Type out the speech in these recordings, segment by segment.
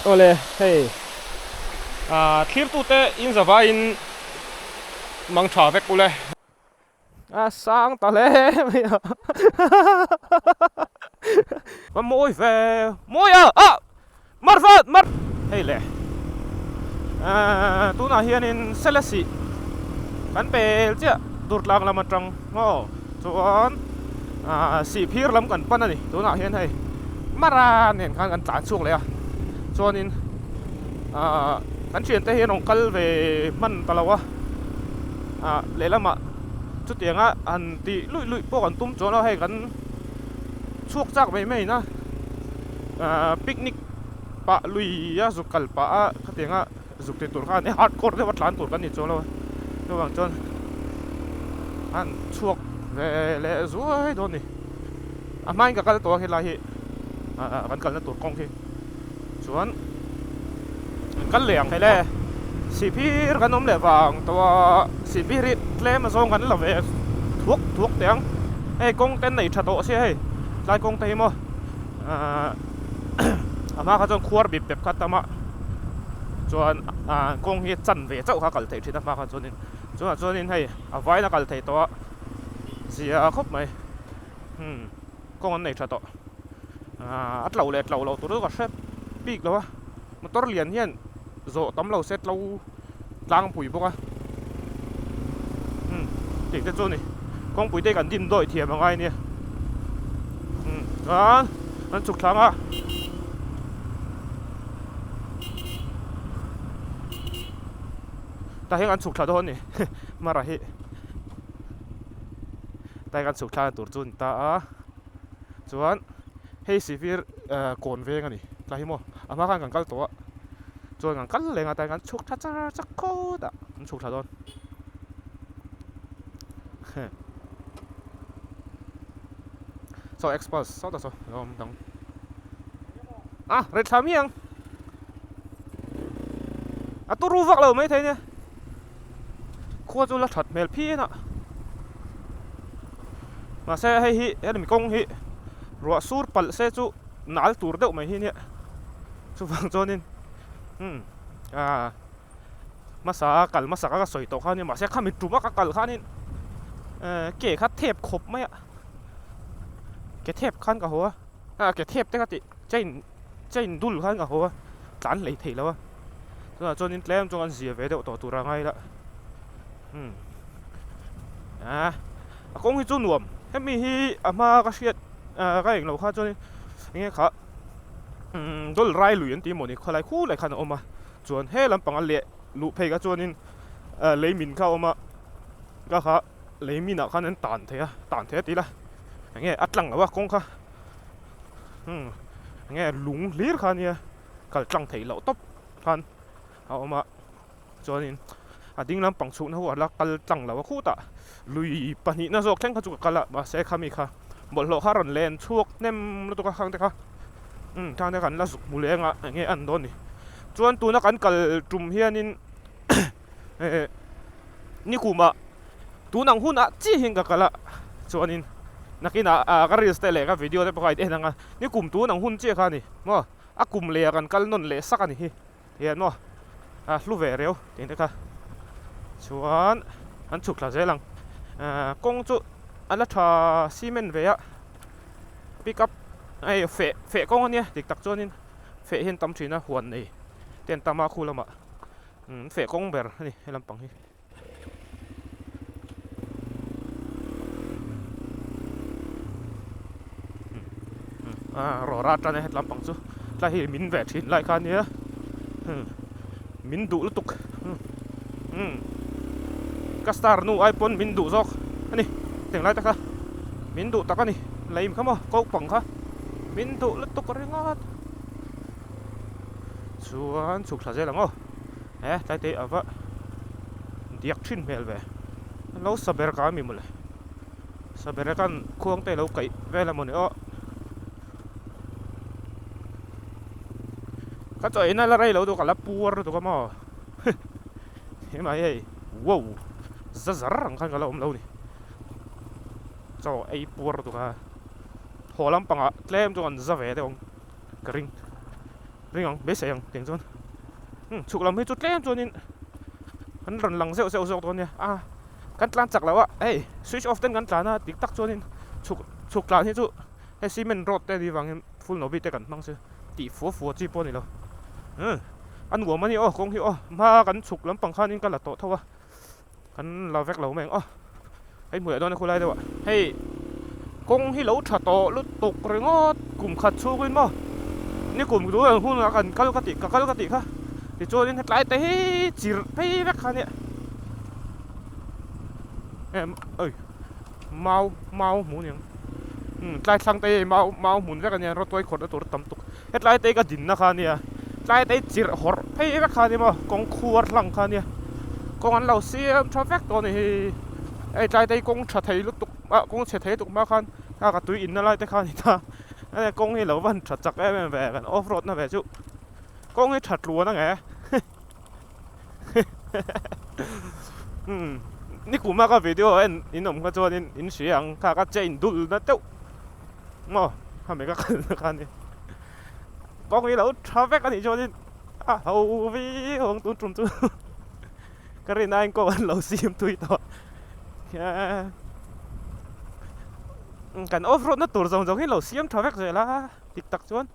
Awle hei thlirtute in zavaiin mang tha vek ule. A sang ta hle mai a va mawi ve mawi a ah mar vat mar hei le ahh tunah hianin selesih kan pel chiah durtlang lam atang maw chuan ahh sihphir lam kan pan a ni tunah hian hei mara nen khan kan tlan chhuak leh a chuanin ahh kan thiante hi an rawn kal ve hman ta lo a. Ah lehlamah chutianga han tih luih luih pawh kan tum chuan a hei kan chhuak chak mai mai in a ah picnic pah lui a zuk kal pah a khatianga zuk ti tur khan hardcore deuh a tlan tur kan ni chuang lo a chuvang chuan an chhuak ve leh zuai dawn a ni a hmain ka kal tawh a helai hi ah kan kalna tur kawng hi. Chuan kal leh ang hele sihphir kan awm leh vang tawh a sihphir hi tlem a zawng kan la ve thuak thuak teh ang hei kawng te an nei tha tawh sia hei tlai kawng te hi maw ahh a hma kha chuan khuar bip bep kha tam a chuan ahh kawng hi chan ve chauh kha a kal theih thin a hma kha chuanin chungah chuanin hei a vaiin a kal theih tawh a zia khawp mai umm kawng an nei tha tawh. Aaa a tlo leh tlo loh tur chu ka hre bik lo a motor lian hian zawh tam lo se tlo tlangpui bawk a umm tih te chu a ni kawngpui te kan din dawi thiam a ngai nia umm chuan an chhuk thlang a tah hian kan chhuk thla dawn a ni mara hi tah hian kan chhuk thla tur chu a ni ta a. Chuan hei sihphir kawn veng a ni tlai hi maw a hma khan kan kal tawh a chuan kan kal leng a tlai kan chhuk thla char char khawt a kan chhuk thla dawn saw express saw ta saw lo awm dang a ret thla mi ang a turu vak lo maithei nia. Khua chu la that hmel phian a mahse hei hi hemi kawng hi ruah sur palh se chu nal tur deuh mai hi nia chuvang chuanin umm ah hmasa a kal hmasa ka sawi tawh kha nia mahse khami tum a ka kal khanin eh ke kha thep khawp mai a ke thep khan ka haw a ah ke thep te ka tih chain chain dul khan ka haw a tlan hlei thei lo a. Tunah chuanin tlem chuan an zia ve deuh tawh tur a ngai la umm ah a kawng hi chu nuam hemi hi a hma ka hriat ah ka englo kha chuanin enge kha umm dawl rai lui an tih mawni khawlai khulai khan a awm a chuan he lampang a leh luh phei kha chuanin ah lei min kha a awm a ka kha lei min ah khan an tan thei a tan thei a tih ila enge a tlang lo a kawng kha umm enge lung hlir kha ania. kal tlang theih loh tawp khan a awm a chuanin a ding lampang chhukna ho a la kal tlang lo a khutah lui pahnihna zawk thleng kha chu ka kal a mahse khami kha bawlhhlawh kha a rawn len chhuak hnem lutuk a khang te kha umm khang te kha an la zuk hmu leng a eng nge a an dawn ni chuan tuna kan kal tum hianin eh nikumah tun ang hunah chihin ka kal a chuanin nakinah ah ka reels te leh ka video te pawh kha a in en ang a nikum tun ang hun chiah kha a ni maw. A kum leh ah kan kal nawn leh sak a ni hi hian maw a hlu ve reu tih te kha chuan an chhuk thla zel ang ahh kawng chu a la tha cement ve a pick up hei feh feh kawng a nia dik tak chuanin feh hi an tam thin a huan nei te an tam a khu lamah umm feh kawng ber a ni he lampang hi. Rawra tan a hetlam pang chu tlai hi min ve thin lai kha ania min duh lutuk ka star nu ai pawn min duh zawk a ni teng lai te kha min duh tak a ni leim kha maw ko pang kha min duh lutuk ringawt chuan chhuk thla zel ang aw. He tlai te a va diak thin hmel ve lo saber ka ami mawle saber khan khuang te lo kaih vel a mawni aw ka chaw eina la rei lo deuh ka la puar lutuk a maw hemai hei wow za zar ang khan ka la awm lo ni chaw ei puar lutuk a haw lampangah tlem chu an za ve deuh ang ka ring. Ring ang, beisei ang tiang chuan. Umm chhuk lam hi chu tlem chuanin an rawn lang zeuh zeuh zawk dawn nia. A kan tlan chak lo a, hei switch off ten kan tlan a dik tak chuanin chhuk chhuk tlan hi chu hei cement road te anih vangin full nobi te kan hmang si tih fua fua chi pawh a ni lo. Umm a nuam a ni aw kawng hi aw hma kan chhuk lampang khanin ka la tawh tho a. Kan la vek lo mai ang aw. Hei hmuh leh dawn a khulai deuh ah. Hei kawng hi lo tha tawh lutuk ringawt kum khat chhungin maw ni kum duh ang hunah kan kal ka tih ka kal ka tih kha tichuanin hetlai te hi chirh phei vek kha nia em oi mau mau hmuh aniang umm tlai thlang te hi mau mau hmun vek ania rawtuai khawrhna tur tam tuk hetlai te hi ka dinna kha ania tlai te hi chirh hawrh phei vek kha ania maw kawng khuar hlang kha ania kawng an lo siam tha vek tawh a ni hi hei tlai te hi kawng tha thei lutuk ah kawng chhe thei lutuk hma khan a ka tui inna lai te kha a ni ta hei kawng hi lo van tha chak em em ve kan off road na ve chu kawng hi tha tluan ang e umm nikuma ka video en in awm kha chuanin in hria ang kha ka chain dul na deuh maw khami ka kalna kha ani kawng hi lo tha vek anih chuanin a ho viau ang tun tum chu ka rin aiin kawng an lo sim thui tawh kan off road na tur zawng zawng hi lo siam tha vek zel a dik tak chuan.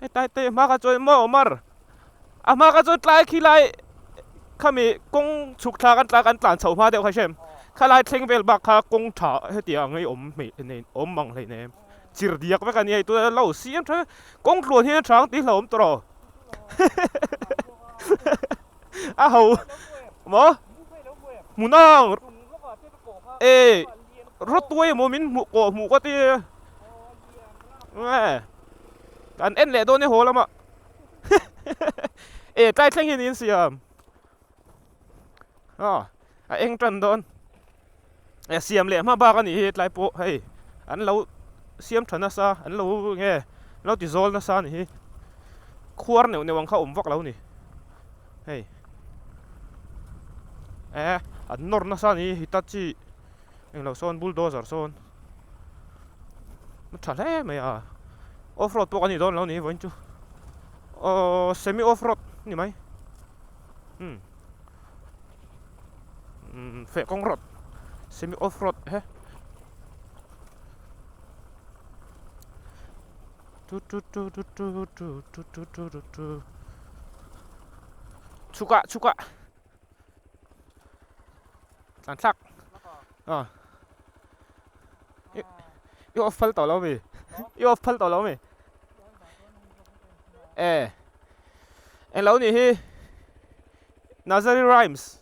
Hetlai te hma kha chuan maw Omar a hma kha chuan tlai khi lai khami kawng chhuk thla kan tla kan tlan chho hma deuh kha hrem khalai thleng vel bak kha kawng tha hetiang ang hi awm hmeh nei awm ang hlei nem chir diak vek a nia hei tuna lo siam tha kawng tluan hian a tha ang tih hlauhawm tawh rawh a ho maw hmun ang e rawtuai emaw min hmuh kawh hmuh ka ti nge kan en leh dawn e haw lamah e tlai thleng hian in siam a a eng tan dawn e siam leh hma bak a nih hi tlai pawh hei an lo siam tha nasa an lo nge an lo ti zawl nasa a nih hi khuar neuh neuh ang kha awm vak lo a ni hei e an nawr nasa a ni hitachi englo sawn bulldozer sawn. A tha hle mai a off road pawh ka nih dawn lo ni vawiin chu aww semi off road a ni mai umm umm feh kawng road semi off road he tu tu tu tu tu tu tu tu tu tu tu chhuk ah chhuk ah tlan thlak a. I off phal tawh lo mi? I off phal tawh lo mi? E englo nih hi Nursery Rhymes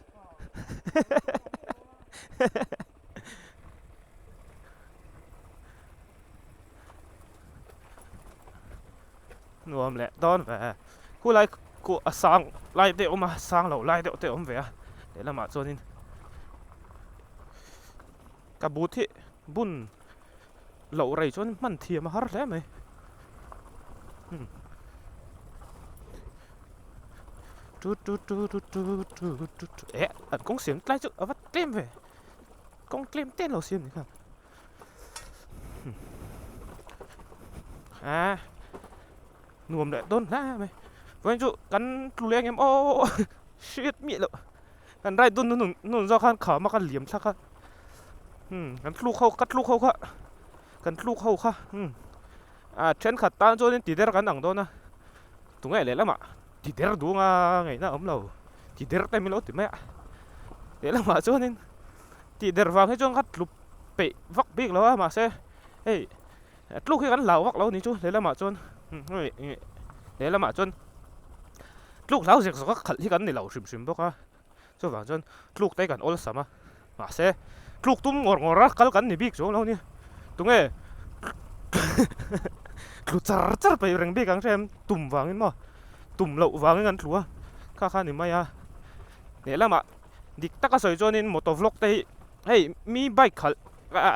Nuam leh dawn ve. Khulai khu a sang lai te awm a, sang lo lai deuh te awm ve a lehlamah chuanin Ka but hi bun loh rei chuan hman thiam a har hle mai. Hmm. Tu tu tu tu tu tu tu tu. Eh, an kawng siam tlai chu a va tlem ve. Kawng tlem te an lo siam ni kha. Hmm. Ah. Nuam leh dawn hle mai. Vawiin chu kan tlu leng em aw hriat miah loh. Kan ride dun nun nun zawk khan kham a ka liam thlak a umm kan tluk ho ka tluk ho kha kan tluk ho kha umm ah thenkhat tan chuanin ti der kan ang dawn a tunge lehlamah ti der duh anga ngaihna a awm lo ti der te min lo ti mai a lehlamah chuanin tih der vang hi chuan ka tlu peih vak bik lo a mahse hei tluk hi kan hlau vak lo a ni chu lehlamah chuan lehlamah chuan. Tluk hlau zek zawk a khalh hi kan ni lo hrim hrim bawk a, chuvang chuan tluk te kan awlsam a, mahse tluk tum ngawr ngawr a kal kan ni bik chuang lo a ni, tunge tlu char char peih reng bik ang hrem tum vangin maw tum loh vangin kan tlu a, kha kha a ni mai a, lehlamah dik taka sawi chuanin motor vlog te hi hei mi bike khalh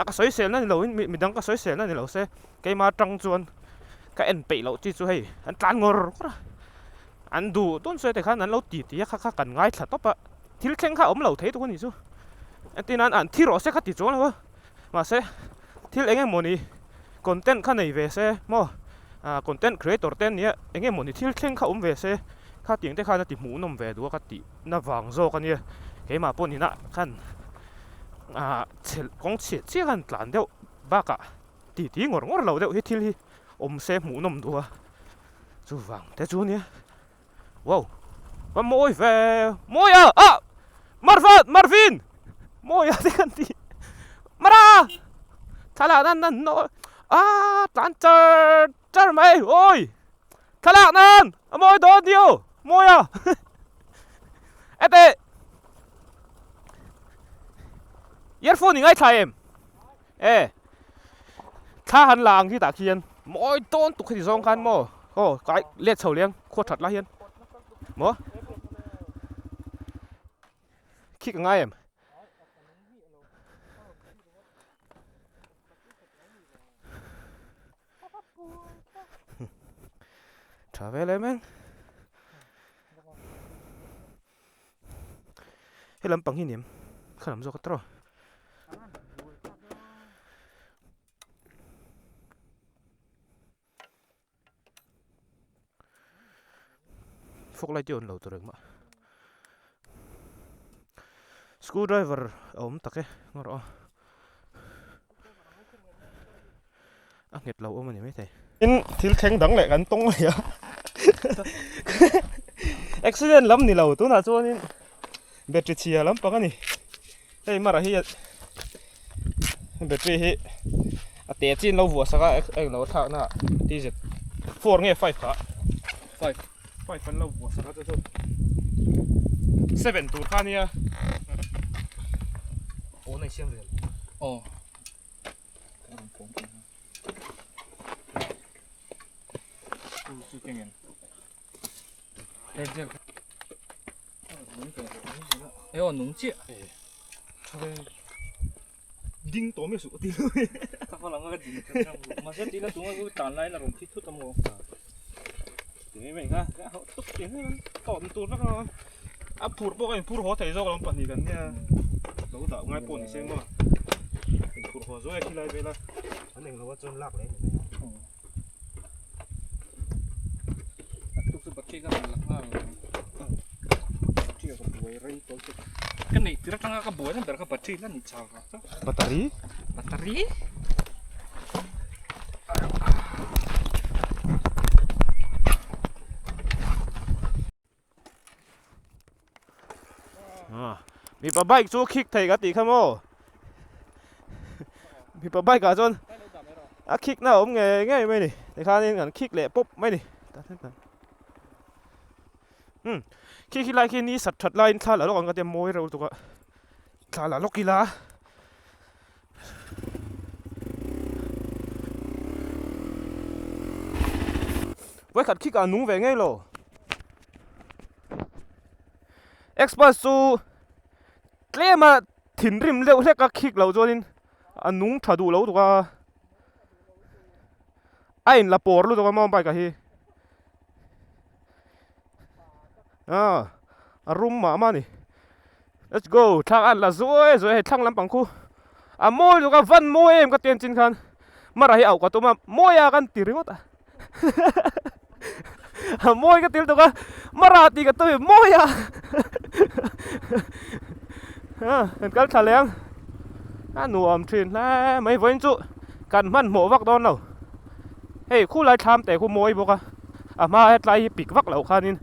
ka sawi selna ni loin midang ka sawi selna ni lo se keima atang chuan ka en peih loh chi chu hei an tlan ngawr ngawr a. An duh dawn sawi te khan an lo ti ti a kha kha kan ngaithla tawp a, thil thleng kha a awm lo thei tuk a nih chu. Entir nan an thi rawh se kha ti chuang lo a, mahse thil eng emaw ni content kha nei ve se maw Ah content creator te ania eng nge mawni thil thleng kha awm ve se kha tiang te khan a ti hmuhnawm ve duh a ka tih na vang zawk ania keimah pawh nina khan ah chhelh kawng chhiat chiah khan tlan deuh bakah ti ti ngawr ngawr lo deuh hi thil hi awm se hmuhnawm duh a chuvang te chu ania wow va mawi ve mawi a ah Marvan Marvin mawi a te khan ti mara thlalak nan nan naw ah tlan char char mai awi thlalak nan a mawi dawn ni aw mawi a ete earphone i ngaithla em e thla han la ang hi tah khian mawi dawn tuk heti zawng khan maw aw kai let chho leng khua that lai hian maw khi ka ngai em tha vel em em He lampang hi niam kha lam zawk a tawrh fog light hi a awm lo tur engmah screw driver a awm tak e ngaw rawh a a nghet lo awm a ni maithei. Tin thil thleng dang leh kan tawng leh a accident lam ni lo tunah chuanin battery chhia lampang a ni hei mara hi battery hi a te chin lo vuah sak a eng lo thlak na tz 4 nge 5 kha 5 5 an lo vuah sak a chu chu 7 tur kha nia aw nei siam vel aw Ding tawh mai suh ti A phur pawh ka inphur haw thei zawk lo pahnih kan nia lo dah ngai pawh ni se maw inphur haw zuai a khilai vel a an englo a chuan lak leh Ka neih tir atanga ka buai na ber kha battery la ni chau vak chauh. Battery? Battery? Mipa bike chu khik thei ka tih kha maw mipa bike ah chuan a khik na a awm ngei ngei mai a ni tikhanin kan khik leh pawp mai a ni umm khi khi lai khi ni sat that laiin thla la lawk ang ka tia mawi reuh lutuk a thla la lawk ila. Vawikhat khi ka nung ve ngei lo. Xbox chu tlem a thinrim deuh hlek a khik loh chuanin a nung tha duh lo tuk a. A in la pawr lutuk a maw bike ah hi. Ah a rum mah mah a ni. Let's go thlang an la zuai zuai hei thlang lampang khu a mawi lutuk a van mawi em ka ti anchin khan mara hi auh ka tum a mawi a kan ti ringawt a a mawi ka ti lutuk a mara tih ka tum hi mawi a a kan kal thla leh ang a nuam thin hle mai vawiin chu kan hmanhmawh vak dawn lo hei khulai thlam te khu mawi bawk a a hma hetlai hi pik vak loh khanin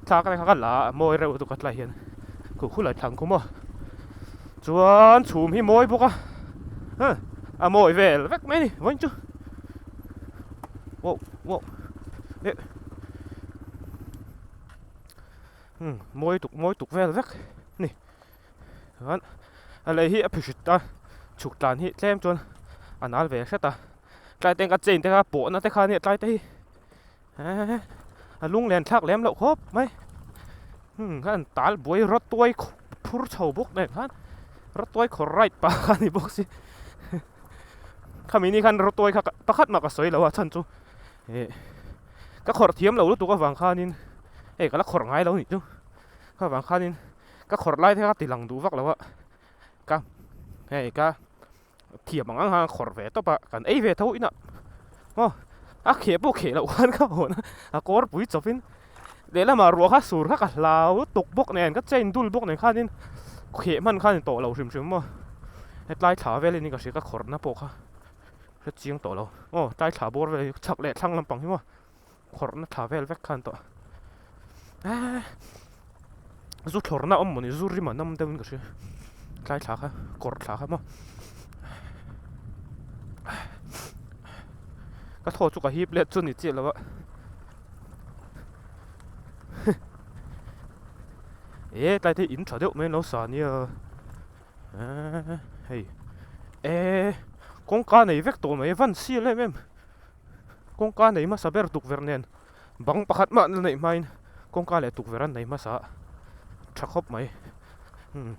thla ka kha la a mawi reuh lutuk a tlai hian khu khulai thlang khum aw chuan chhum hi mawi bawk a huh a mawi vel vek mai a ni vawiin chu wow wow eh umm mawi tuk mawi tuk vel vek a ni chuan a lei hi a phihrit a chhuk tlan hi tlem chuan a nal ve hret a tlai te ka chain te kha pawhna te kha nia tlai te hi eee a lung len thlak lem loh khawp mai hmm khan tal buai rawt tuai phur chho bawk nen khan rawt tuai khawr right pah kha a ni bawk si khami ni khan rawt tuai kha pakhat mah ka sawi lo a chhan chu eh ka khawrh thiam lo lutuk avang khanin hei ka la khawrh ngai lo nih chu kha vang khanin ka khawrh lai te kha ti lang duh vak lo a ka hei ka thiam ang ang khan a khawrh ve tawp a kan ei ve tho inah maw. A kheh pawh kheh loh khan ka hawn a, a kawr pui chawpin lehlamah ruah kha sur kha ka hlau tuk bawk nen ka chain dul bawk nen khanin kheh hman khan tawh lo hrim hrim maw hetlai thla velin ka hria ka khawrhna pawh kha hre chiang tawh lo aw tlai thla bawr vel hi chhak leh thlang lampang hi maw khawrhna thla vel vek khan tawh eee zu thlawrna awm mawni zu rim an awm deuhin ka hria tlai thla kha kawr thla kha maw ka thaw chu ka hip let chu ni chiah lo a e tlai te in tha deuh mai an lo sa nia eee hei eee kawngka nei vek tawh mai van sial em em. Kawngka nei hmasa ber tukverh nen bang pakhat mah la neih hmain kawngka leh tukverh an nei hmasa a tha khawp mai umm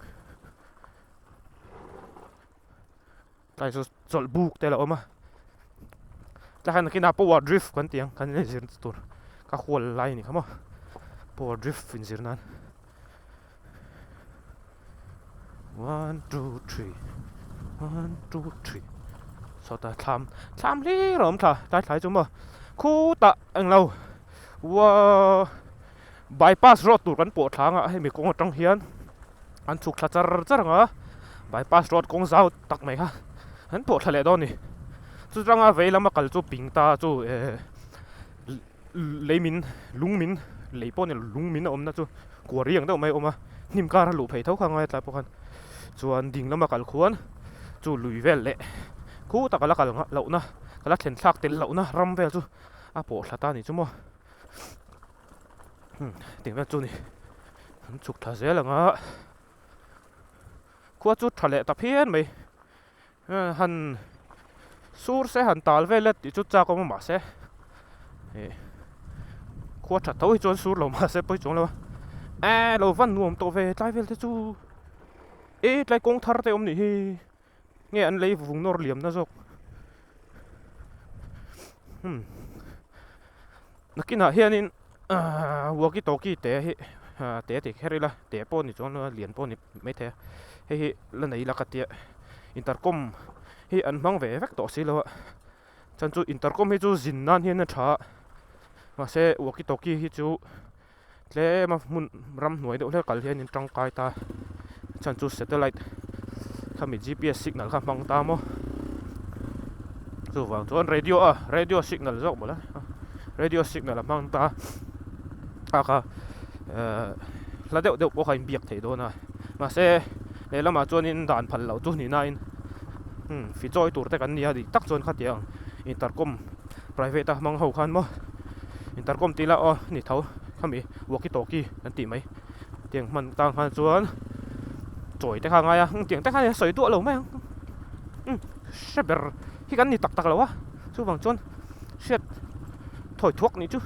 tlai chu chawlh buk te la awm a tlai khan nakinah power drift kan tih ang kan inzir tur ka hual lai a ni kha maw power drift inzir nan. One two three one two three sawtah thlam thlam hlir a awm thla tlai thlai chu maw khutah englo uaaa bypass road tur kan pawh thla anga hemi kawng atang hian an chhuk thla char char ang a bypass road kawng zau tak mai kha an pawh thla leh dawn a ni chu changa vei lama kal chu ping ta chu ehh. Lei min lung min lei pawh a ni lo lung min a awmna chu kuari ang deuh mai a awm a hnim kar a luh phei tho kha ngai a tlai pawh khan chuan ding lama kal khuan chu lui vel leh khu taka la kal nghah lohna ka la thlen thlak tel lohna ram vel chu a pawh thla ta a ni chu maw umm tih vel chu a ni an chhuk thla zel ang a khua chu tha leh ta phian mai. Han sur se han tal vel e tih chu chak awm a mahse ih khua that tho hi chuan sur lo mahse pawi chuang lo a eh lo van nuam tawh ve tlai vel te chu eh tlai kawng thar te awm nih hi nge an lei vung nawr liam na zawk umm nakinah hianin ahh walkie talkie te hi ah te ti kher ila te pawh ni chuang lo a lian pawh ni maithei a hei hi la nei ila ka tia intercom hi an hmang ve vek tawh si lo a chuan chu intercom hi chu zin nan hian a tha a mahse walkie talkie hi chu tlem a hmun ramhnuai deuh hlek kal hian in tangkai ta chuan chu satellite khami gps signal kha hmang ta maw chuvang chuan radio a radio signal zawk mawlh a radio signal a hmang ta a kha ehh hla deuh deuh pawh kha inbiak theih dawn a mahse lehlamah chuanin dan phal loh chu ni nain umm fi chawi tur te kan nia dik tak chuan khatiang intercom private a hmang ho khan maw intercom tih lah aw ni tho khami walkie talkie kan tih mai tiang hman tang khan chuan chawi te kha a ngai a tiang te khan a sawi duah lo mai ang umm hre ber hi kan ni tak tak lo a chuvang chuan hriat thawi thuak nih chu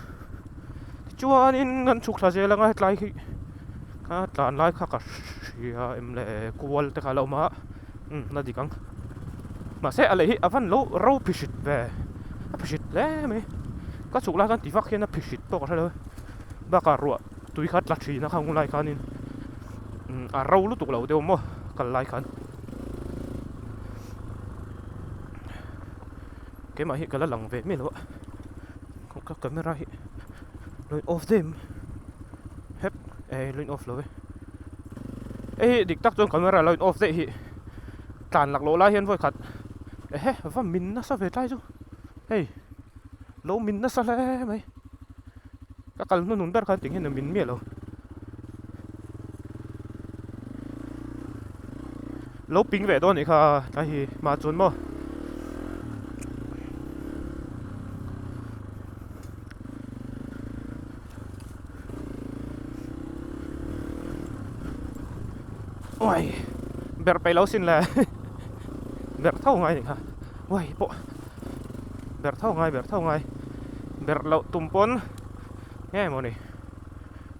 tichuanin kan chhuk thla zel anga hetlai hi a tlan lai kha ka hria em le kual te kha a lo awm a umm la dik ang mahse a lei hi a van lo ro phihrit ve a phihrit hle mai ka chhuk lai khan ti vak hian a phihrit pawh ka hre lo e bakah ruah tui kha tla thin a khang lai khanin umm a ro lutuk lo deuh maw kal lai khan keimah hi ka la lang ve miah lo a ka camera hi lo in off daih hep eh lo in off lo e hei hi dik tak chuan camera lo in off daih hi tlan laklawh lai hian vawi khat ehe va min nasa ve tlai chu hei lo min nasa hle mai. Ka kal hnunun ber khan tinghian a min miah lo. Lo ping ve dawn nih kha tlai hi hma chuan maw. Uai ber peih lo sin le ber tho ngai nih kha uai pawh. Berh tho ngai berh tho ngai berh loh tum pawn nge maw ni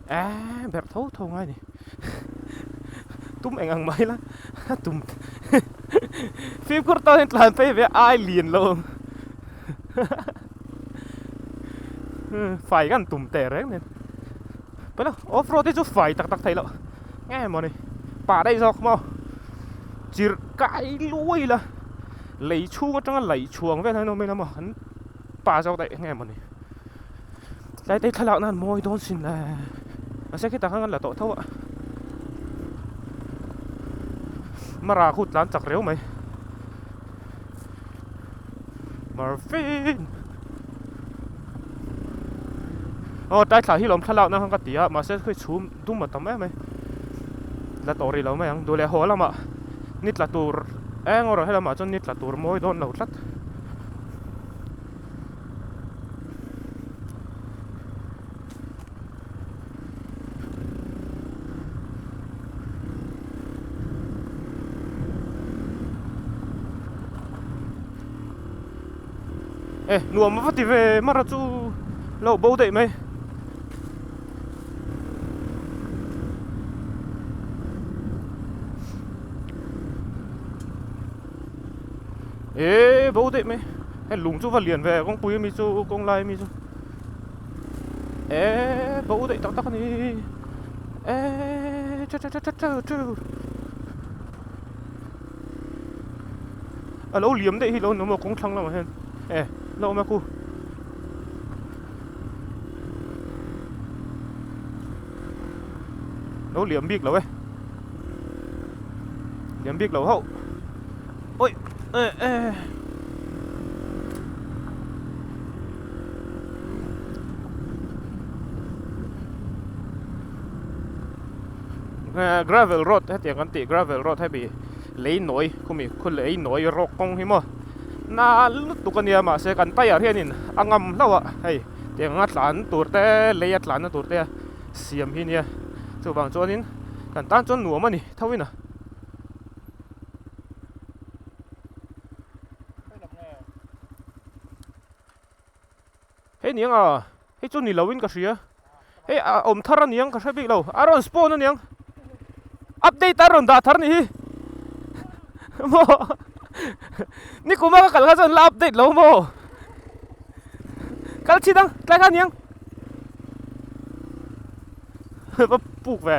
eee berh tho tho ngai ni tum eng ang mai la a tum fimkhur tawk hian tlan phei ve ai lian lo fai kan tum teh reng nen pawi lo off road hi chu fai tak tak theih loh nge maw ni pah daih zawk maw chirh kai luai la. Lei chhung atanga laih chhuang vel hian awm ila maw an pa zawk daih nge mawni tlai te thlalak nan mawi dawn sin le mahse khitah khan kan la tawh tho a mara khu tlan chak reu mai Marvin aw tlai thla hi lawm thlalak na khan ka ti a mahse khawi chhum dum a tam em mai la tawh rih lo mai ang duh leh haw lamah ni tla tur eng erawh helamah chuan ni tla tur mawi dawn lo tlat. E nuam a va ti ve mara chu lo bo daih mai. E bo daih mai hei lung chu va lian ve kawngpui ami chu kawng lai ami chu e bo daih tak tak a ni e cha cha cha cha cha cha a lo liam daih hi lo ni maw kawng thlang lamah hian e la awm a khu lo liam bik lo e liam bik lo ho oi e e gravel road hetiang kan tih gravel road hemi lei nawi khumi khu lei nawi rawk kawng hi maw na lutuk ania mahse kan tyre hianin a ngam hlauh a hei tiang anga tlan tur te lei a tlanna tur te siam hi nia chuvang chuanin kan tan chuan nuam a ni tho in a. Hei niang a hei chu ni lo in ka hria hei a awm thar a niang ka hre bik lo a rawn spawn a niang update a rawn dah thar ni hi maw nikum a ka kal kha chuan la update lo maw kal chhin ang tlai kha niang va puk ve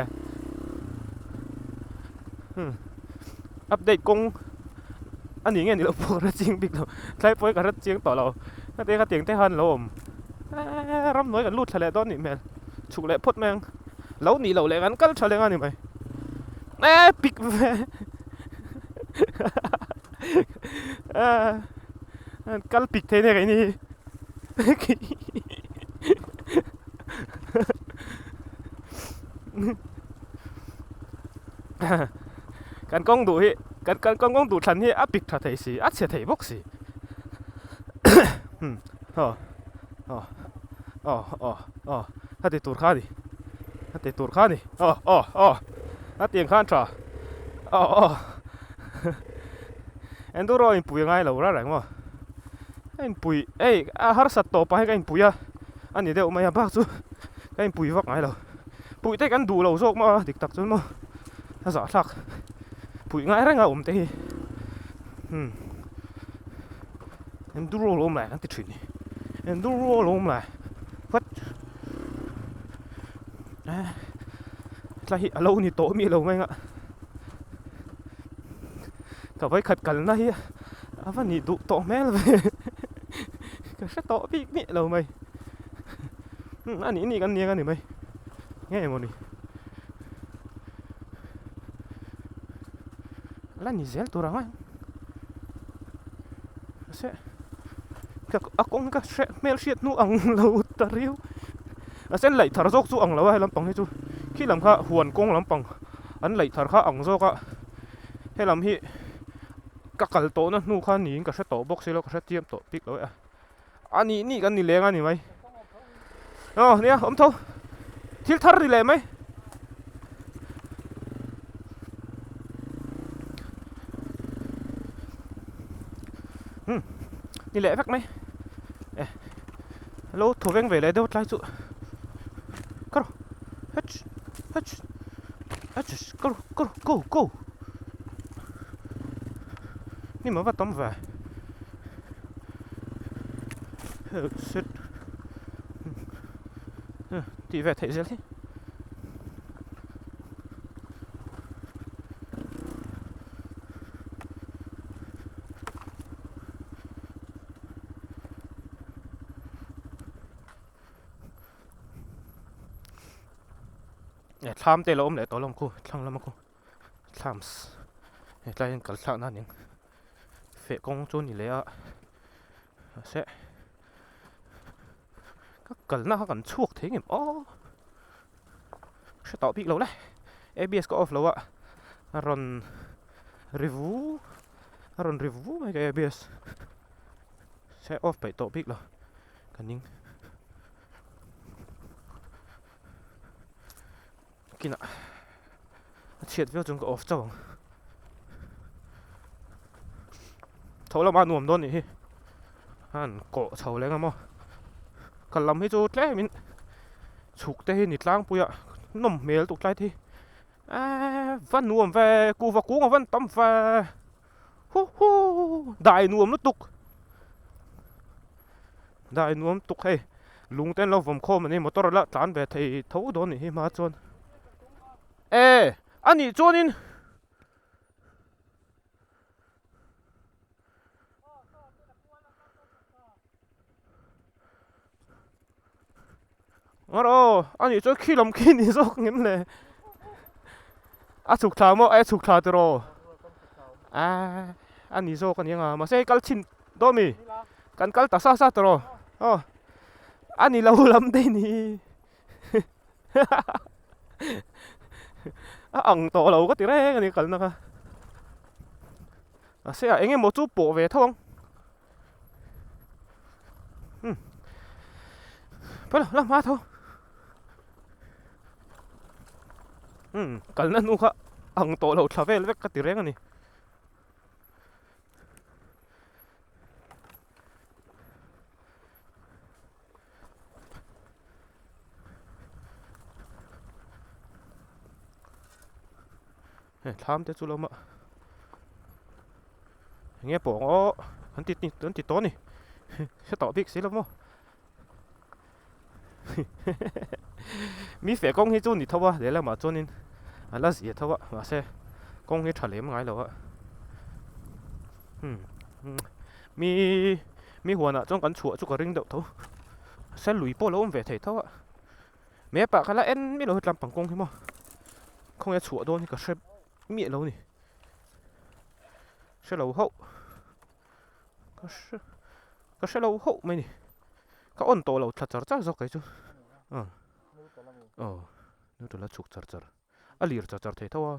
update kawng a ni nge ni loh pawh ka hre chiang bik lo tlai pawh hi ka hre chiang tawh lo heti kha tiang te khan lo awm eee ramhnuai kan lut thla leh dawn nih hmel chhuk leh phawt mai ang lo nih loh leh kan kal tha leh ang a ni mai eee pik ve eee kal pik thei nek aini Kan kawng duh hi kan kan kawng duh thlan hi a pik tha thei si a chhe thei bawk si aw aw aw aw aw a ti tur kha a ni a ti tur kha a ni aw aw aw a tiang khan tha aw aw enduro a inpui ngai lo reng reng maw a inpui hei a harsat tawpah hian ka inpui a a ni deuh mai a bak chu ka inpui vak ngai lo. Puih te kan duh lo zawk maw a dik tak chuan maw a zahthlak puih ngai reng a awm te hi umm enduro lo awm lai kan ti thin ni enduro lo awm lai what eh tlai hi a lo ni tawh mi lo mai ang a ka vawikhat kalna hi a va nih duh tawh hmel ve ka hre tawh bik miah lo mai. A nih nih kan niang a ni mai nge emaw ni la ni zel tur ang a mahse ka a kawng ka hre hmel hriat hnu ang lo ta riau mahse an laih thar zawk chu ang lo a he lampang hi chu khi lam kha huan kawng lampang an laih thar kha ang zawk a helam hi ka kal tawhna hnu kha niin ka hre tawh bawk si lo ka hre chiam tawh bik lo e a. A nih nih kan ni leng a ni mai. Aw nia awm tho. Thil thar ni leh mai. Hmm. Ni leh vek mai. Eh. Lo thaw veng ve leh deuh tlai chu. Kar. Hech. Hech. Hech. Kar kar go go. Ni ma va tam ve. Set tih ve theih zel hi Thlam te lo awm leh tawh lo ang khu thlang lama khu thlams hetlai hian kal thlakna a ni ang feh kawng chu a ni leh a mahse ka kalna kha kan chhuak thei ngem aw hre tawh bik lo le abs ka off lo a a rawn ri vu a rawn ri vu mai ka abs se off peih tawh bik lo ka ning. Kinah a chhiat viau chuan ka off chauh ang. Tho lamah a nuam dawn nih hi. A han kawh chho leh ang a maw. Kal lam hi chu tlemin chhuk te hi ni tlangpui a nawm hmel tuk tlai te hi. Eee va nuam ve kuhva kung a van tam ve hu hu dai nuam lutuk. Dai nuam tuk hei lung te an lo vawm khawm a ni motor la tlan ve thei tho dawn nih hi hma chuan e a nih chuanin Aw a nih chuan khi lam khi ni zawk ngem le a chhuk thla maw a chhuk thla tiraw a a ni zawk a ni ang a mahse hei kal chhin dawn mi kan kal ta sa sa tiraw aw a ni lo lam daih ni a ang tawh lo ka ti reng a ni kalna kha mahse a eng emaw chu pawh ve tho ang. Hmm. Pala la hma tho. Hmm, kalna hnu kha ang tawh lo thla vel vek ka ti reng a ni. Hei thlam te chu lo awm a enge pawh ang aw an ti an ti tawh a ni hre tawh bik si lo maw mi feh kawng hi chu ni tho a lehlamah chuanin a la zia tho a mahse kawng hi tha lem ngai lo a hmm mi mi huanah chuan kan chhuah chu ka ring deuh tho mahse lui pawh a lo awm ve thei tho a. Map ah ka la en miah lo hetlam pang kawng hi maw khawnge chhuah dawn hi ka hre miah lo ni hre lo hauh ka hre ka hre lo hauh mai ni ka on tawh lo thla char char zawk kei chu ah aw neutral a chhuk char char a lir char char thei tho a.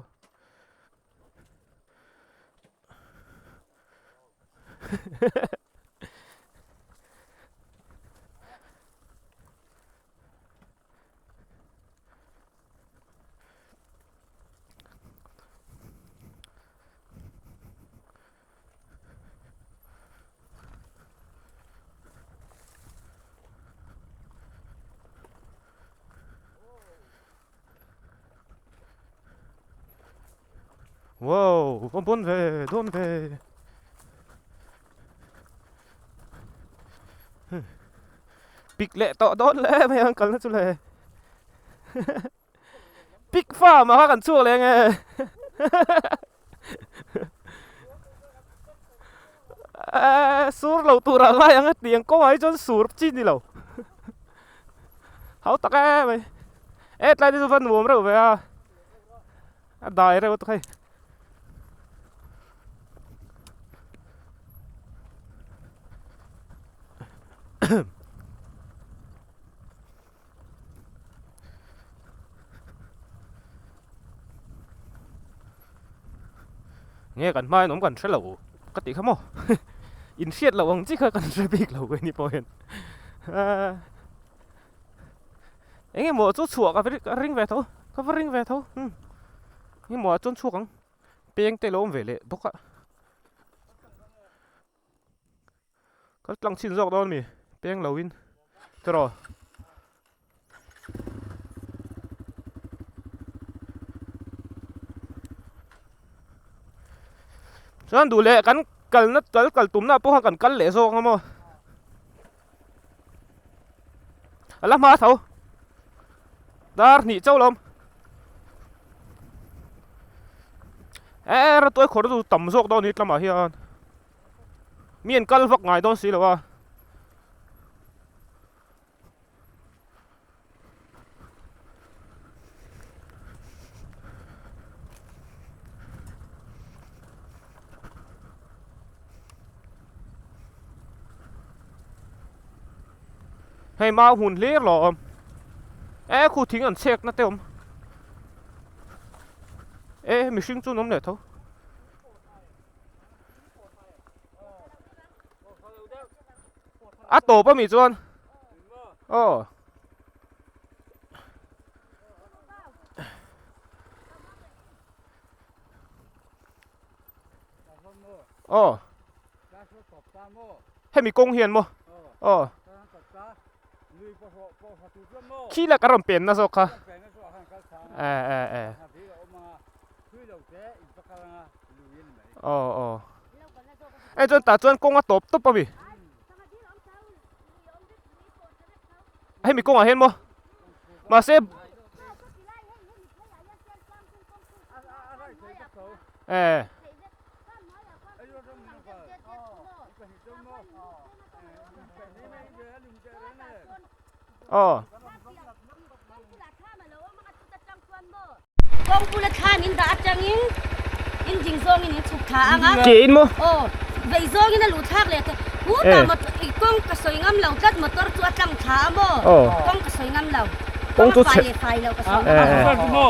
Wow, va bawn ve, dawn ve. Pik leh tawh dawn le mai ang kalna chu le. Pik farm ah kha kan chhuak leh nge. Sur lo tur ah ngai ang a ti ang kawngah hi chuan sur chi ni lo. Hau tak em mai. E tlai te chu va nuam reuh ve a. A dai reuh tak hei. Nge kan hmain awm kan hre lo ka tih kha maw in hriat loh ang chi kha kan hre bik lo keini pawh hian eng emaw chu chhuah ka ring ve tho ka va ring ve tho eng emaw ah chuan chhuak ang peng te lo awm ve leh bawk a. Kal tlang chin zawk dawn mi peng lo in tiraw. Chuan duh leh kan kalna kal kal tumna pawh kha kan kal leh zawk ang a maw. A la hma tho. Dar hnih chauh lo awm. Eee ratuai khawr chu tam zawk dawn a ni tlamah hian. Mi an kal vak ngai dawn si lo a. Hei mau hmun hlir lo a awm. E khu thing an chhek na te awm. E mihring chu an awm leh tho. A tawp ami chuan aw. Aw. Hemi kawng hian maw? Aw. Khi la ka rawn pen na zawk kha. E e e. Aw aw. E chuan tah chuan kawng a tawp tawp ami. Hemi kawngah hian maw? Mahse E. Aw. Kawngpula thlan in dah atangin in ding zawngin in chhuk thla ang a. Ke in maw? Aw, vei zawngin a luh thlak leh thei. Hu ta motor i kawng ka sawi ngam lo tlat motor chu a tlang thla a maw? Kawng ka sawi ngam lo. Kawng chu chhe. Kawng a fai leh fai lo ka sawi ngam lo.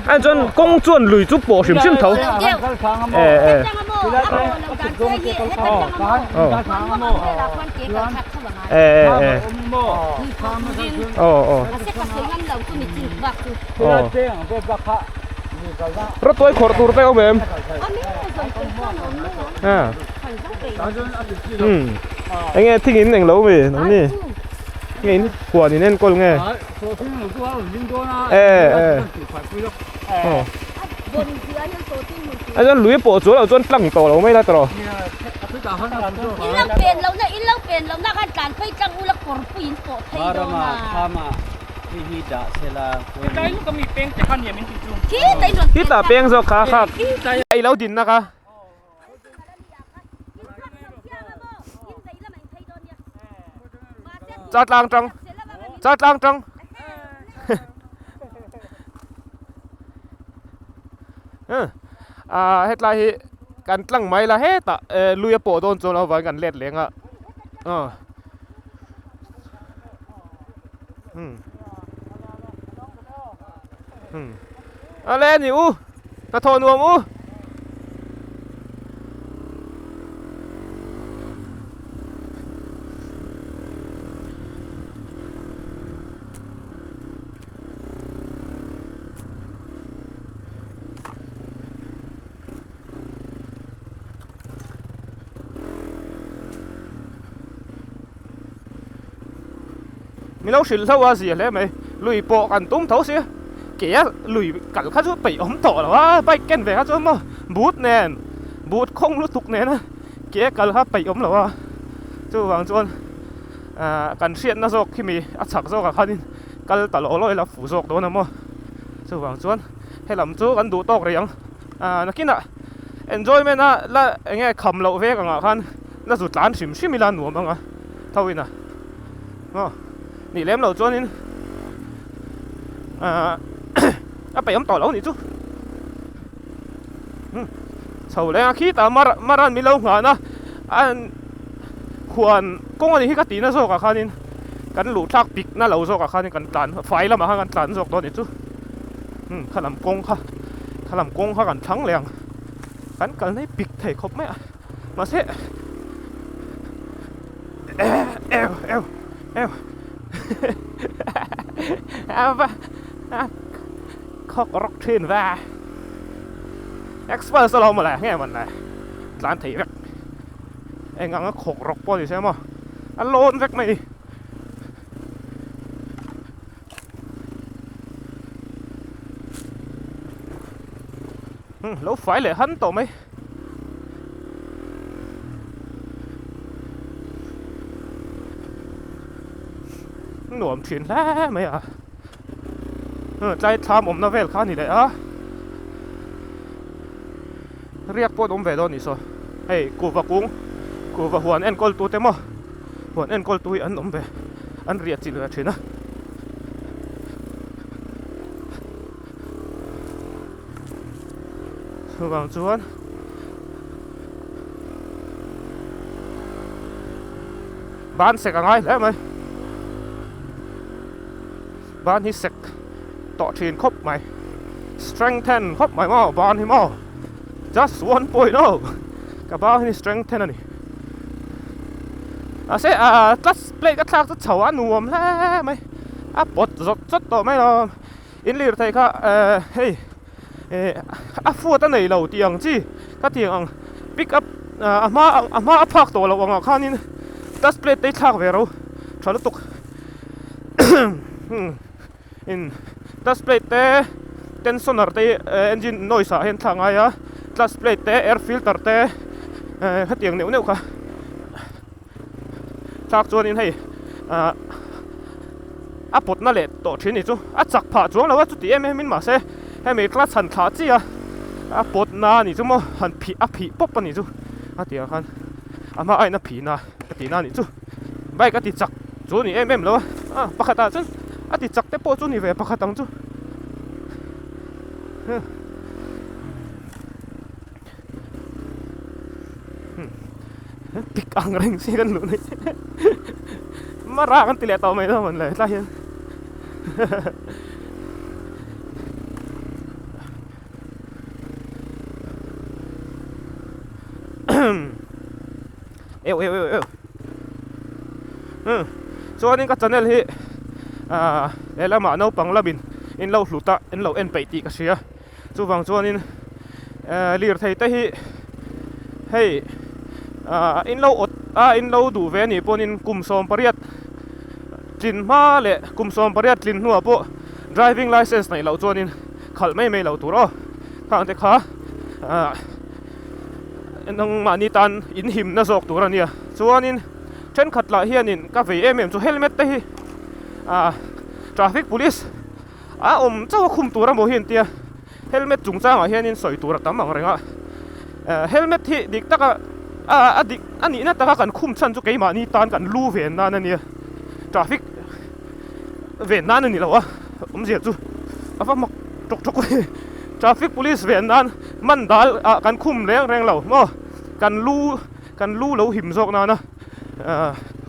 Ai chuan kawng chuan lui chu pawh hrim hrim tho. E e. E e e. Aw aw. Aw. Rawtuai khawrh tur te a awm em? A. Umm. Enge thing in englo mi nangni? Nge in huan in enkawl nge? E e. Aw. A chuan lui pawh chuan lo chuan tlang tawh lo mai la tawh. In lo pen lo na in lo pen lo na khan tlan phei tlang ula kawr pui in pawh phei dawn a. Khitah peng zawk kha kha i lo din na kha. Cha tlang tang cha tlang tang. Ah hetlai hi kan tlang mai la hetah lui a pawh dawn chuan avangin kan let leng a aw umm umm ale ni u hnathawh nuam u. Mi lo hrilh hlauh a zia hle mai lui pawh kan tum tho si ke a lui kal kha chu peih awm tawh lo a bike ken ve kha chuan maw boot nen boot khawng lutuk nen a ke a kal kha peih awm lo a chuvang chuan ahh kan hriatna zawk khi mi a chak zawk ah khanin kal ta lawh lawh ila fuh zawk dawn a maw chuvang chuan helam chu kan duh tawk rih ang ah nakinah enjoyment a la eng nge kham loh vek angah khan la zu tlan hrim hrim ila nuam ang a tho in a aw nih lem loh chuanin ah a peih awm tawh lo nih chu umm chho leng a khitah mar maran min lo nghahna an huan kawng a nih hi ka tihna zawkah khanin kan luh thlak pik na lo zawkah khanin kan tlan fai lamah khan kan tlan zawk dawn a nih chu umm kha lam kawng kha kha lam kawng kha kan thlang leh ang kan kalna hi pik thei khawp mai a mahse eh eu eu eu a va khawk rawk thin va express alawm mawle nge mawn le tlan thei vek eng anga khawk rawk pawh ni se maw a lawn vek mai ni. Lo fai leh han tawh mai. Nuam thin hle mai a. Tlai thlam awmna vel kha a ni leh a. Riak pawh an awm ve dawn a nih saw. Hei kuhva kung kuhva huan enkawl tute maw huan enkawl tu hi an awm ve an riah chilh ve thin a. Chuvang chuan Ban sek a ngai hle mai. Ban hi sek tawh thin khawp mai. Strengthen khawp mai maw ban hi maw. Just one point oh. Ka ban hi strengthen a ni. Mahse ah clutch plate ka thlak chu chho a nuam hle mai. A pawt zawt zawt tawh mai lo. In lirthei kha eh hei eh a fuat a nei lo tih ang chi ka tih ang pick up a hma a hma a phak tawh loh angah khanin clutch plate te hi thlak ve ro tha lutuk in clutch plate te tensioner te hi engine noise ah hian thlak ngai a clutch plate te air filter te eh hetiang neuh neuh kha thlak chuanin hei ah a pawtna leh tawh thin ni chu a chak phah chuang lo a chuti em em in mahse hemi clutch han thlah chi a a pawtna a nih chu maw han phih a phih pawp a nih chu a tih ang khan a hma aiin a phihna a tihna a nih chu bike a ti chak chu a ni em em lo a ah pakhat ah chuan a ti chak te pawh chu a ni ve pakhat ang chu. Pik ang reng si kan luh nei mara kan ti leh tawh mai dawn le tlai hian eu eu eu eu chuanin ka channel hi ah helamah naupang lamin in lo hlut a in lo en peih tih ka hria. Chuvang chuanin lirthei te hi hei in lo awt a in lo duh ve anih pawhin kum 18 tlin hma leh kum 18 tlin hnuah pawh driving licence neih loh chuanin khalh mai mai lo tur aw khang te kha nangmahni tan in himna zawk tur a nia chuanin thenkhat lah hianin ka vei em em chu helmet te hi traffic police. A awm chauh a khum tur a maw hi an tia helmet chungchangah hianin sawi tur a tam ang reng a helmet hi dik taka a dik a nihna taka kan khum chhan chu keimahni tan kan lu ven nan a nia traffic ven nan a ni lo a awmzia chu a va mak tawk tawk a traffic police ven nan man dal ah kan khum reng reng lo maw kan lu kan lu lo him zawk nana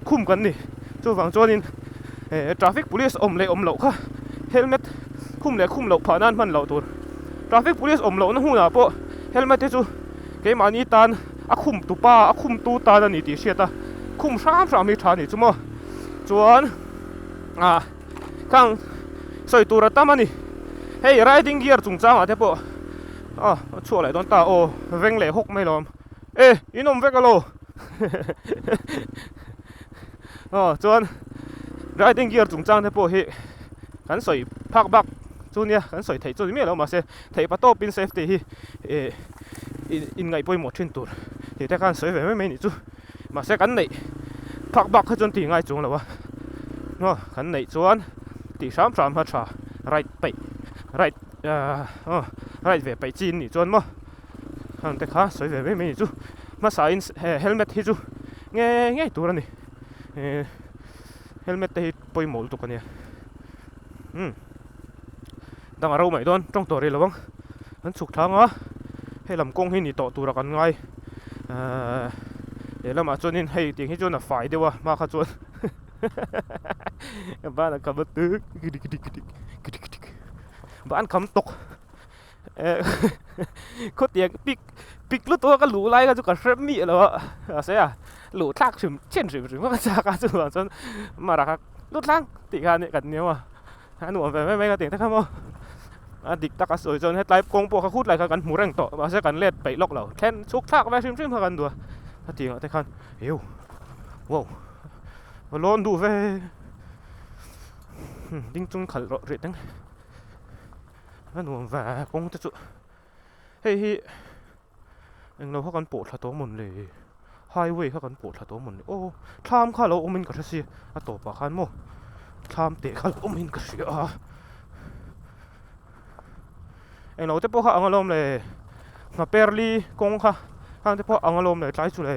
khum kan ni chuvang chuanin traffic police awm leh awm loh kha helmet khum leh khum loh phah nan hman loh tur traffic police awm lohna hunah pawh helmet te chu keimahni tan a khum tu pa a khum tu tan a ni tih hriat a khum hram hram hi tha a ni chu maw chuan ah khang sawi tur a tam a ni hei riding gear chungchangah te pawh ah a chhuah leh dawn ta aw veng leh hawk mai lawm e in awm vek alo. Aw chuan riding gear chungchang te pawh hi kan sawi phak bak chu nia kan sawi theih chu ni miah lo mahse theih pa tawpin safety hi eh in ngaih pawimawh thin tur tih te khan sawi ve mai mai nih chu mahse kan neih phak bak kha chuan tih ngai chuang lo a aw kan neih chuan tih hram hram kha tha ride peih ride aw ride ve peih chi in nih chuan maw. Heng te kha sawi ve mai mai chu hmasa in helmet hi chu ngei ngei tur a ni eh helmet te hi pawimawh lutuk a nia umm dang a ro mai dawn tawng tawh rih lo ang an chhuk thlang a hei lam kawng hi ni tawh tura kan ngai ahh lehlamah chuanin hei tiang hi chuan a fai deuh a hma kha chuan ban a kham a ban kham tawk. Khawtiang pik pik lutuk a ka luh lai kha chu ka hre miah lo a mahse a luh thlak hrim chen hrim hrim a chak a chuvang chuan mara kha lut tlang tih kha ania kan nia maw a nuam ve mai mai ka tih ang te kha maw a dik tak a sawi chuan hetlai kawng pawh kha khut lai kha kan hmu reng tawh mahse kan let peih lawk lo thlen chhuk thlak ve hrim hrim kha kan duh a a tih ang te khan eu wow va lawn duh ve ding chung khalh rawh rih teng. A nuam ve kawng te chu hei hi englo kha kan pawh thla tawh mawn le highway kha kan pawh thla tawh mawn le aw thlam kha lo awm in ka hre si a tawp ah khan maw thlam teh kha lo awm in ka hria a englo te pawh kha ang alawm le hnaperli kawng kha khang te pawh ang alawm le tlai chu le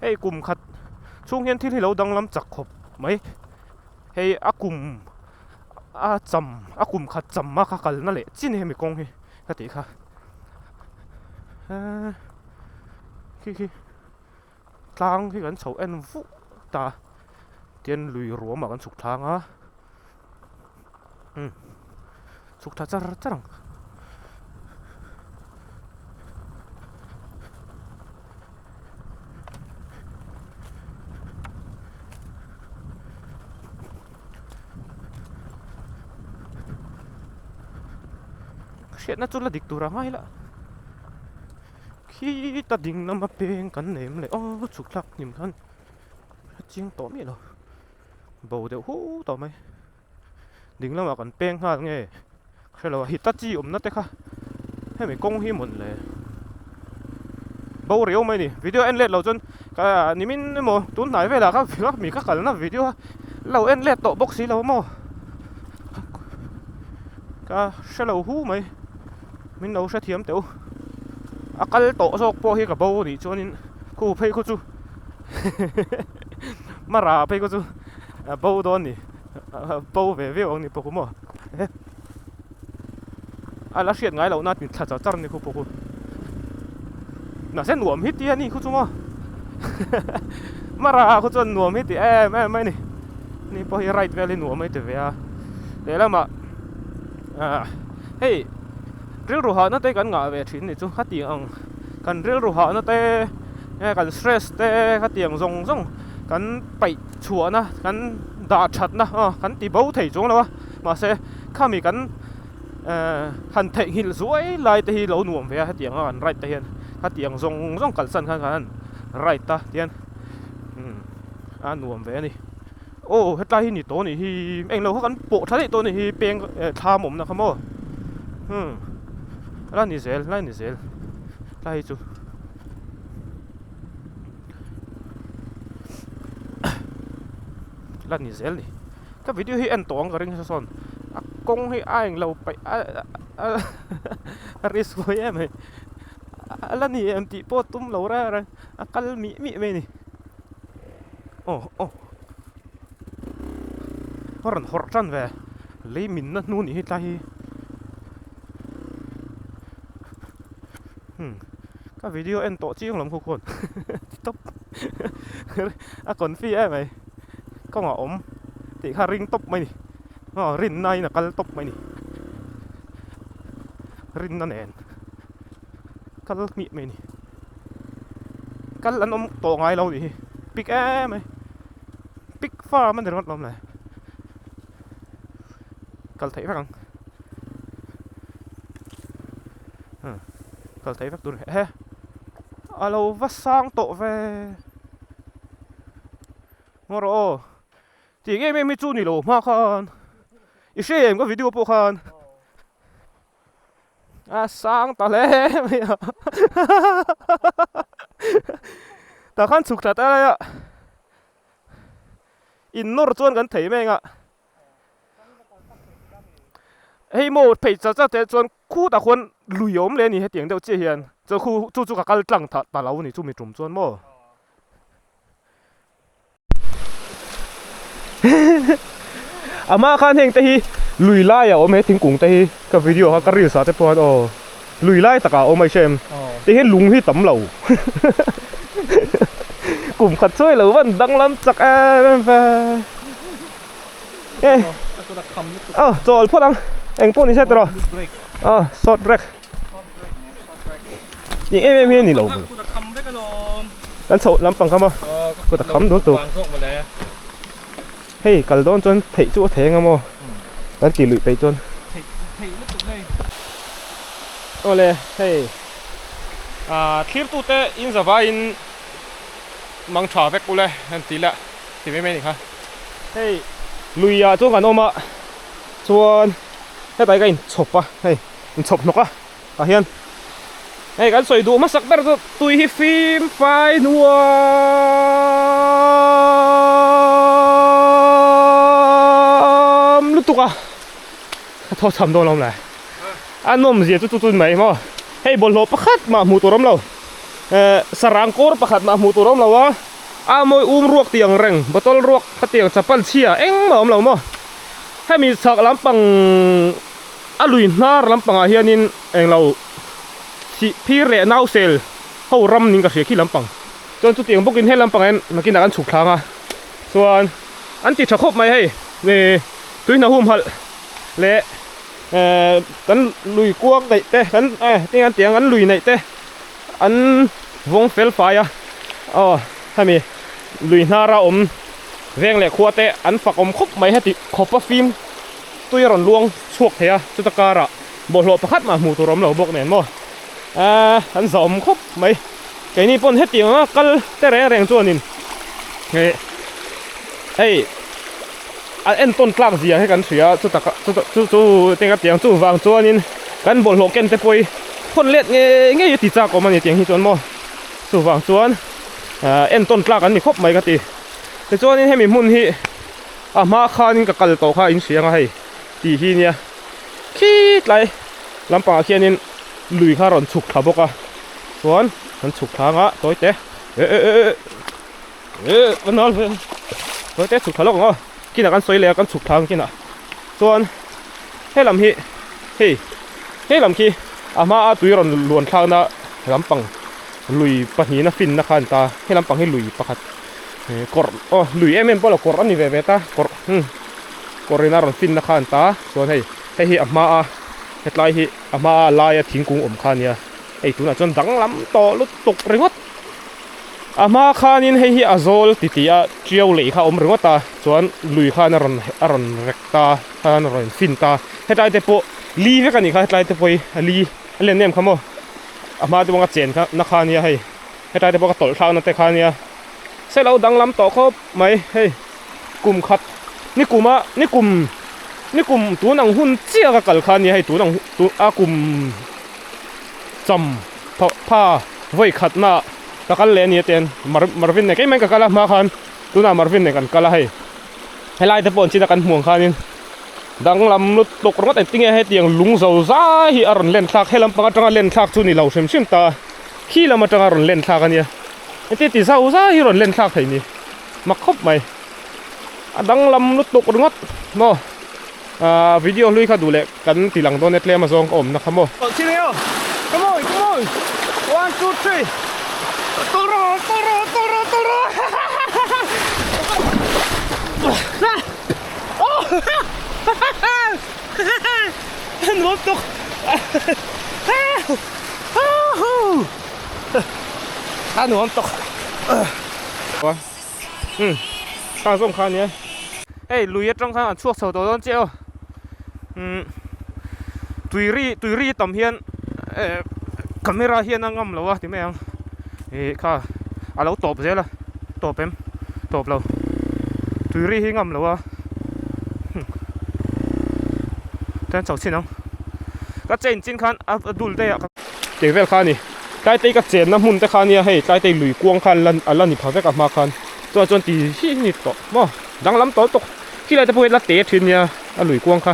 hei kum khat chhung hian thil hi lo danglam chak khawp mai hei a kum. A cham a kum khat cham a ka kalna leh chin hemi kawng hi ka tih kha khi khi tlang khi kan chho en vuh ta tian lui ruamah kan chhuk thlang a umm chhuk thla char char ang. Hriatna chu la dik tur a ngai la khi ta ding lama peng kan nei em le aw chhuk thlak hnim khan a chiang tawh miah lo bo deuh hu tawh mai ding lamah kan peng nghal nge ka hre lo a hitachi awmna te kha hemi kawng hi mawn le bo riau mai a ni video en let lo chuan ka nimin emaw tun hnai velah kha mi ka kalna video a lo en let tawh bawk si lo maw. Ka hre lo hu mai min lo hrethiam teh u a kal tawh zawk pawh hi ka bo anih chuanin khu phei khu chu mara phei khu chu a bo dawn ni bo ve viau ang ni pawh khu maw a la hriat ngai loh na tin thla char char ni khu pawh khu mahse nuam hi tia ni khu chu maw mara khu chuan nuam hi ti em em mai a ni. Ni pawh hi ride vel hi nuam a ti ve a lehlamah ah hei rilru hahna te kan ngah ve thin ni chu khatiang ang kan rilru hahna te nge kan stress te khatiang zawng zawng kan paih chhuahna kan dah thatna aw kan ti bo thei chuang lo a mahse khami kan eh han theihnghilh zuai lai te hi lo nuam ve a hetiang a kan ride te hian khatiang zawng zawng kalsan khan kan han ride a tihian umm. A nuam ve a ni. Aw hetlai hi ni tawh a nih hi englo kha kan pawh tha daih tawh a nih hi peng eh thlam awmna kha maw hmm la ni zel la ni zel tlai hi chu la ni zel ni ka video hi en tawh ang ka ring sawn a kawng hi a englo paih a a risk huai em mai a la ni em tih pawh tum lo reng reng a kal mih mih mai a ni. Aw aw a rawn hawrh tan ve lei minna hnu nih hi tlai hi hmm ka video en tawh chiang lawm khaw khawn ti tawp a confi em mai kawngah awm tih kha ring tawp mai ni aw rinna in a kal tawp mai ni rinna nen. Kal hmih mai a ni. Kal an awm tawh ngai lo nih hi. Pik em mai. Pik farm a ni ringawt lawm le. Kal theih vek ang. Hmm. Kal theih vek tur he. A lo va sang tawh ve. Ngaw rawh aw. Tih em em hi chu ni lo hma khan. I hre em ka video pawh khan. A sang ta hle mai a tah khan chhuk thla ta lai a in nawr chuan kan thei mai ang a hei maw phei char char te chuan khutah khuan lui a awm leh a ni hetiang deuh chiah hian chuan khu chu chu ka kal tlang ta lo a ni chumi tum chuan maw. Amah khan heng te hi lui lai a awm he thingkung te hi ka video kha ka reels ah te pawh hian aw lui lai takah a awm a i hre em ti hian lung hi tam lo kum khat chuai lo van danglam chak em em ve e aw chawl phawt ang eng pawh ni se tawh aw short break. Eng em em hi a ni lo kan chhoh lampang kha maw kut a kham dul tuk hei kal dawn chuan theih chu a thei anga maw kan tih luih peih chuan awle hei ah thlir tute in zavaiin mang tha vek ule an ti la ti mai mai a ni kha hei lui ah chuan kan awm a chuan hetah hi ka inchhawp a hei. Inchhawp hnawk a tah hian hei kan sawi duh hmasak ber chu tui hi fim fai nuam lutuk a a thaw chham dawn lo le a nawm zia chu chu chu mai maw hei bawlhhlawh pakhat mah hmuh tur awm lo eh sarang kawr pakhat mah hmuh tur awm lo a a mawi um ruak tih ang reng bottle ruak khatiang chapal chhia engmah awm lo maw hemi chhak lampang. A lui hnar lampangah hianin englo thih phir leh nausel ho ram ning ka hria khi lampang. Chuan chutiang bawkin he lampangah hian nakinah kan chhuk thlang a. Chuan an ti tha khawp mai hei ih tuihna humhalh leh eh kan lui kuang neih te kan eh tinge an tih ang an lui neih te an vawng fel fai a aw hemi lui hnara awm veng leh khua te an fak awm khawp mai heti khawp a fim tui a rawn luang chhuak thei a chuta karah bawlhhlawh pakhat mah hmuh tur a awm lo bawk nen maw eh an za awm khawp mai keini pawn hetiang anga kal te reng reng chuanin eh hei a entawn tlak zia hi kan hria a chutak chuta chu chu tinge a tiang chuvang chuanin kan bawlhhlawh ken te pawh hi hawn let ngei ngei a ti chak awm a ni tiang hi chuan maw chuvang chuan ah entawn tlak an ni khawp mai ka ti tichuanin hemi hmun hi a hma khanin ka kal tawh kha in hria ang a hei tih hi nia khi tlai lampangah khianin lui kha a rawn chhuk thla bawk a chuan an chhuk thla anga tawi te eh eh eh eh. Eh ka nal ve tawi te chhuk thla lawk ang aw kinah kan sawi leh a kan chhuk thla ang kinah chuan helam hi hei helam khi a hma a tui rawn luan thlakna lampang lui pahnihna finna kha a ni ta he lampang hi lui pakhat eh kawrh aw lui em em pawh lo kawrh a ni ve ve ta kawrh hmm kawrh in a rawn finna kha a ni ta chuan hei hei hi a hma a hetlai hi a hma a laia thingkung awm kha a nia hei tunah chuan danglam tawh lutuk ringawt. A hma khanin hei hi a zawl ti tih a tiau lei kha a awm ringawt a chuan lui khan a rawn a rawn rek ta khan a rawn fin ta hetlai te pawh li vek a nih kha hetlai te pawh hi a li a len em kha maw a hma te pawh a chen kha na kha ania hei hetlai te pawh ka tawlh thlak na te kha ania se lo danglam tawh khawp mai hei kum khat ni kum a ni kum ni kum tun ang hun chiah ka kal kha ania hei tun ang a kum cham pha vawi khatna ka kal leh a ni a ten Mar Marvin nen keimah in ka kal a hma khan tunah Marvin nen kan kal a hei helai te pawh an chin a kan hmuh ang khanin danglam lutuk ringawt engtin nge hetiang lung zo zai hi a rawn len thlak helam pang atanga len thlak chu ni lo hrim hrim ta khi lam atanga rawn len thlak a nia engtin ti zau zai hi rawn len thlak thei ni mak khawp mai a danglam lutuk ringawt maw ah video hlui kha duh leh kan ti lang dawn e tlem a zawng ka awmna kha maw. Come on come on one two three tawlh rawh tawlh rawh tawlh rawh tawlh rawh nuam tawk a nuam tawk um kha zawng kha ania hei lui atang khan an chhuak chho tawh dawn chiah aw umm tui ri tui ri tam hian eh camera hian a ngam lo a ti mai ang ih kha a lo tawp zel a tawp em tawp lo tui ri hi ngam lo a chuan chho chhin ang ka chain chin khan a dul daih a. Tih vel kha a ni. Tlaitei ka chenna hmun te kha a nia hei tlaitei lui kuang kha a la ni pha vek a hma khan chuan chuan ti hi ni tawh maw danglam tawh tawk khilai te pawh hi la te thin nia a lui kuang kha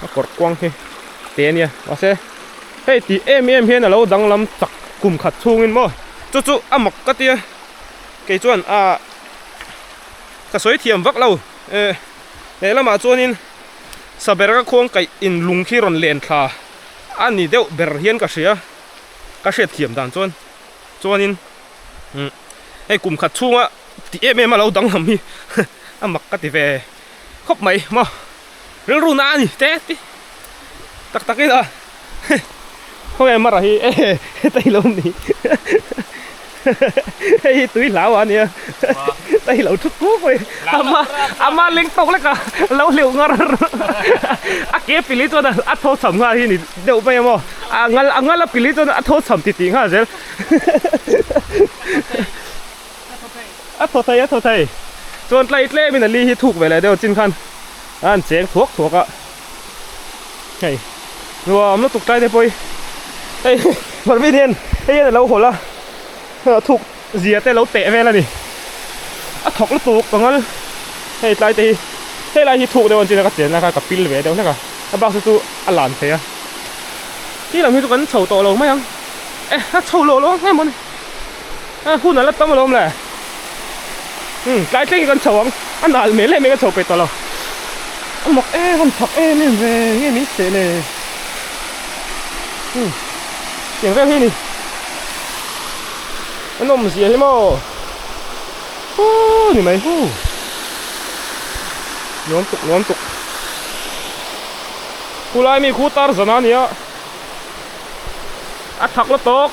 a kawrh kuang hi te a nia mahse hei tih em em hian a lo danglam chak kum khat chhungin maw chu chu a mak ka tia kei chuan ah ka sawi thiam vak lo eh lehlamah chuanin saber ka khuang kaih in lung khi rawn len thla. A ni deuh ber hian ka hria, ka hriat thiam dan chuan chuanin umm hei kum khat chhunga ti em em a lo danglam hi a mak ka ti ve khawp mai maw rilru na a ni te ti tak tak ila khawnge mara hi e heta hi lo ni hei hi tui hlau a nia heta hi lo thut kuk mai ama ama leng tawk lek a lo hleuh ngar a ke pili chuan a tho cham nghal hi ni deuh mai a maw a ngal a ngal a pili chuan a tho cham ti tih nghal zel a thaw thei a thaw thei chuan tlai tlem in a li hi thuk ve leh deuh chin khan a han cheng thuak thuak a hei nuam lutuk tlai te pawh hi hei Marvin hian hei hian a lo hawlh a thuk zia te lo teh vel a ni a thawk lutuk ka ngal hei tlai te hi hei lai hi thuk deuh an chin a ka chenna kha ka pil ve deuh hlek a a bak chu chu a lan thei a khi lam hi chu kan chho tawh lo mai ang e a chho lo lo ang em maw ni a hun a la tam alawm le umm tlai thleng hi kan chho ang a nal hmel em em ka chho peih tawh lo a mak em a chak em em ve nge min seh le umm tiang vel hi a ni a nawm zia hi maw huu ni mai huu. Nuam tuk nuam tuk. Khulai mi khu tar zan a nia. A thak la tawk.